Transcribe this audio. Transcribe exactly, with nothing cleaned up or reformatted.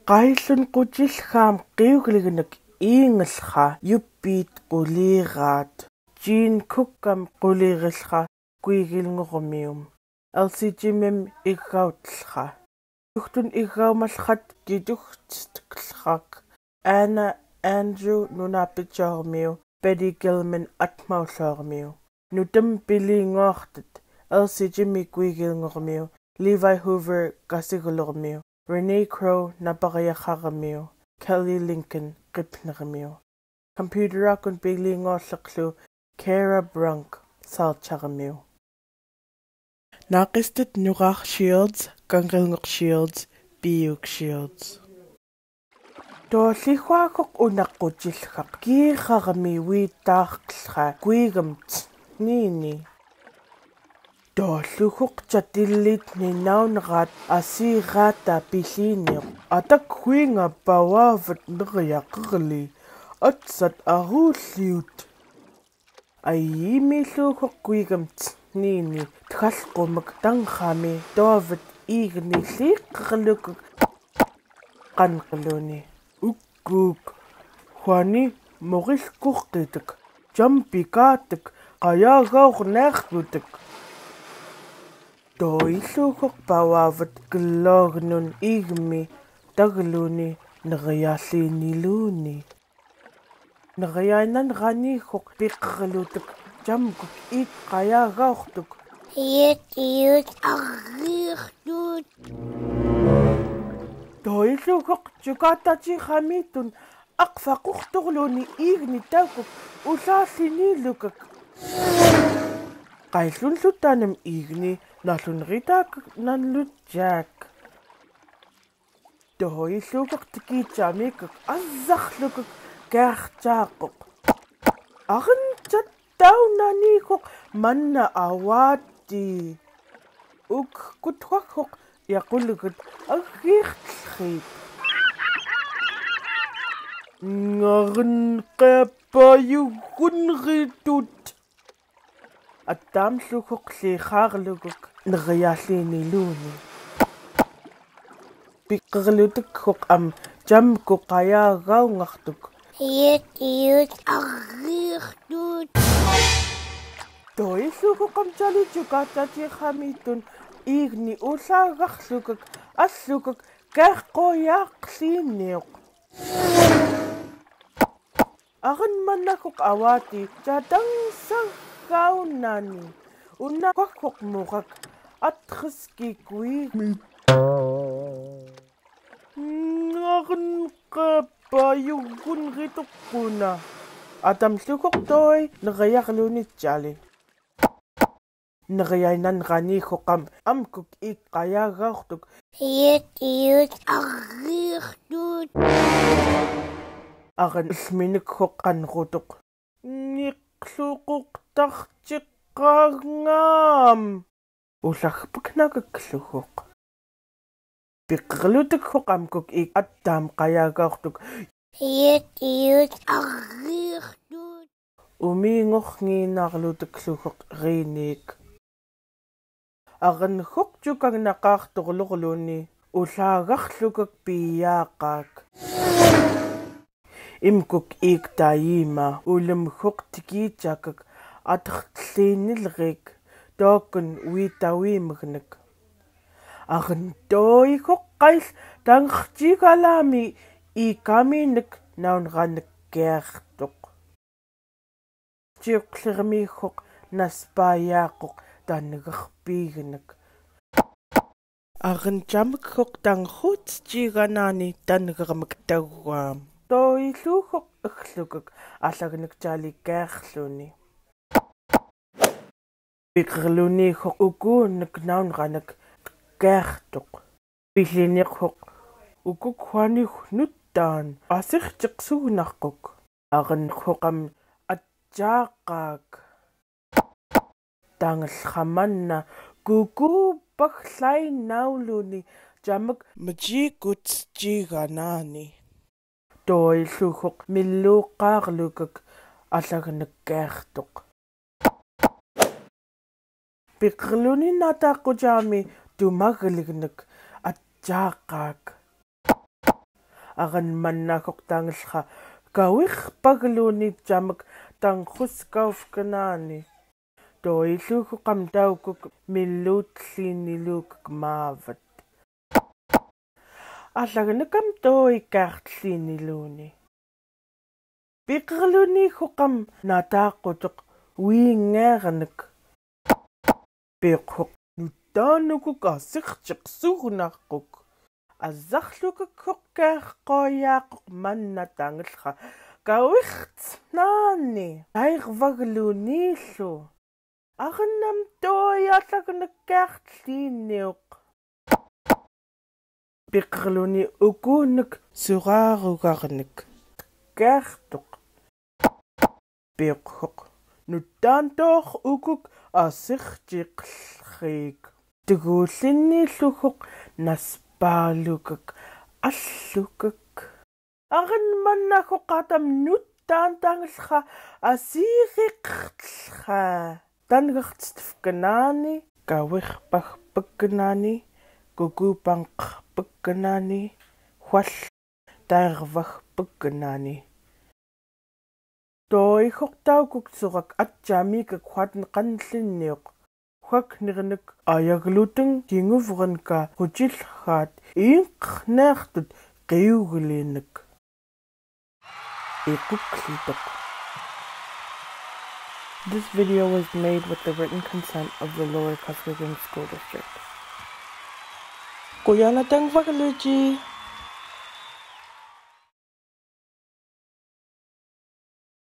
Kailun kujilham kiuglignuk ingilha yupit kulirat. Jin kukam kulirelha kwigil ngurmium. Elsie Jimim igautlha. Duktun igaumalhat kiduhtiklhak. Anna Andrew nunapichormiu. Betty Gilman atmaulormiu. Nutum pili ngohtet. Elsie Jimmy kwigil ngurmiu. Levi Hoover kasiglurmiu. Renee Crow napariaharmiu. Kelly Lincoln kipnermiu. Computer akun pili ngohlaklu. Kara Brunk salcharmiu. Nakistit nurak Shields, kangilnguk Shields, piuk Shields. Tolihwakuk unak kujilhak kiharmi witakla kwigum tnini. Toluhuk jatilit ni naunrat asirata piliniuk atak kwinga pawavut nriakli atsat aruliut. Aimiluhuk kwigum tnini tkalkumuk tanghami dovut igni likrlukuk kankluni. Ukuk, huani morilkukituk, jampikatuk, kayagauk nerkutuk. Doiluhuk pawavut klognun igmi tagluni nrialiniluni. Nriainan ranihuk pikrlutuk jamkuk ik kayagauktuk. Iut iut ariktut. Doiluhuk jukataji hamitun akfakuhtukluni igni takuk ulalinilukuk. Kailun lutanem igni nalun ritakuk nanlun jak. Doiluhuk tikijamikuk azaklukuk kerjakuk. Akin jataunanihuk manna awati. Uk kutwahuk yakulukut agirtlit. Ngarin kepayuhun ritut. Atamluhuk liharlukuk nrialiniluni. Pikrlutukhuk am jamkuk kayagaungartuk. Iut iut ariktut. Doiluhuk am jali jukataji hamitun igni ulagarlukuk allukuk kerkoyakliniuk. Akin manahuk awati jadang sagaunani. Una kwahuk murak atriski kwimit. Akin kepayuhun ritukuna. Atamluhuk doi nriakluni jali. Nriainan ranihuk am amkuk ik kayagauktuk. Iut iut ariktut. Akin lminukhuk kanrutuk. Ngiklukuk takjikangam. Ulahpuknakuk luhuk. Pikrlutukhuk amkuk ik atam kayagauktuk. Iut iut ariktut. Uminguhnginarlutuk luhuk rinik. Akin huk jukang nakaktuk lukluni ulagarlukuk piyakak. Imkuk ik taima ulumhuk tikijakuk atrtlinilrik dokun witawimegnuk. Akin doihuk kail tangjigalami ikaminuk naunranuk kertuk. Jiuklirmihuk naspayakuk tangerpignuk. Akin jamkhuk tanghut jiganani tangermuk tawam. Doiluhuk uklukuk alagnuk jali kerluni. Pikrlunihuk ukunuk naunranuk kertuk. Pilinikhuk ukuk huanih nutan asirjik sugnahkuk. Akin huk am ajakak. Tanglhamanna kuku paklainauluni jamuk mejikut jiganani. Doiluhuk milukarlukuk alagnuk kertuk. Pikrluni natakujami tumagelignuk ajakak. Aran manna hok tangilha kawih pagluni jamak tangkhus kauf kenani. Doi lukuk am daukuk milut lini lukuk mavat. Alagnak am doi kaht lini luni. Pikrluni hukam natakutuk wingernak. Pikhuk nutanukuk asik cik sugnakuk. Azak lukuk huk kah koyakuk man natangilha. Kawik tnani. Air vagluni lu. Akan am doi alagnak kaht liniuk. Pikrluni ukuhnak surarugarnak. Kertuk. Pikhuk nutantoh ukuk asik ciklhik. Tegulini luhuk naspalukak allukak. Akan manna huk atam nutantanglha asirik tlha. Tangahtstf kenani, kawih pahpek kenani, kukupang pek kenani, hual tairvah pek kenani. Doi hok taukuk surak atjami ke kuat nkan liniuk. Huak nirnik ayaglutung kinguvran ka kucil hat ingk nertut kiuglinik. Ikuklitok. This video was made with the written consent of the Lower Kuskokwim School District. Kuyanatang Vakaluji.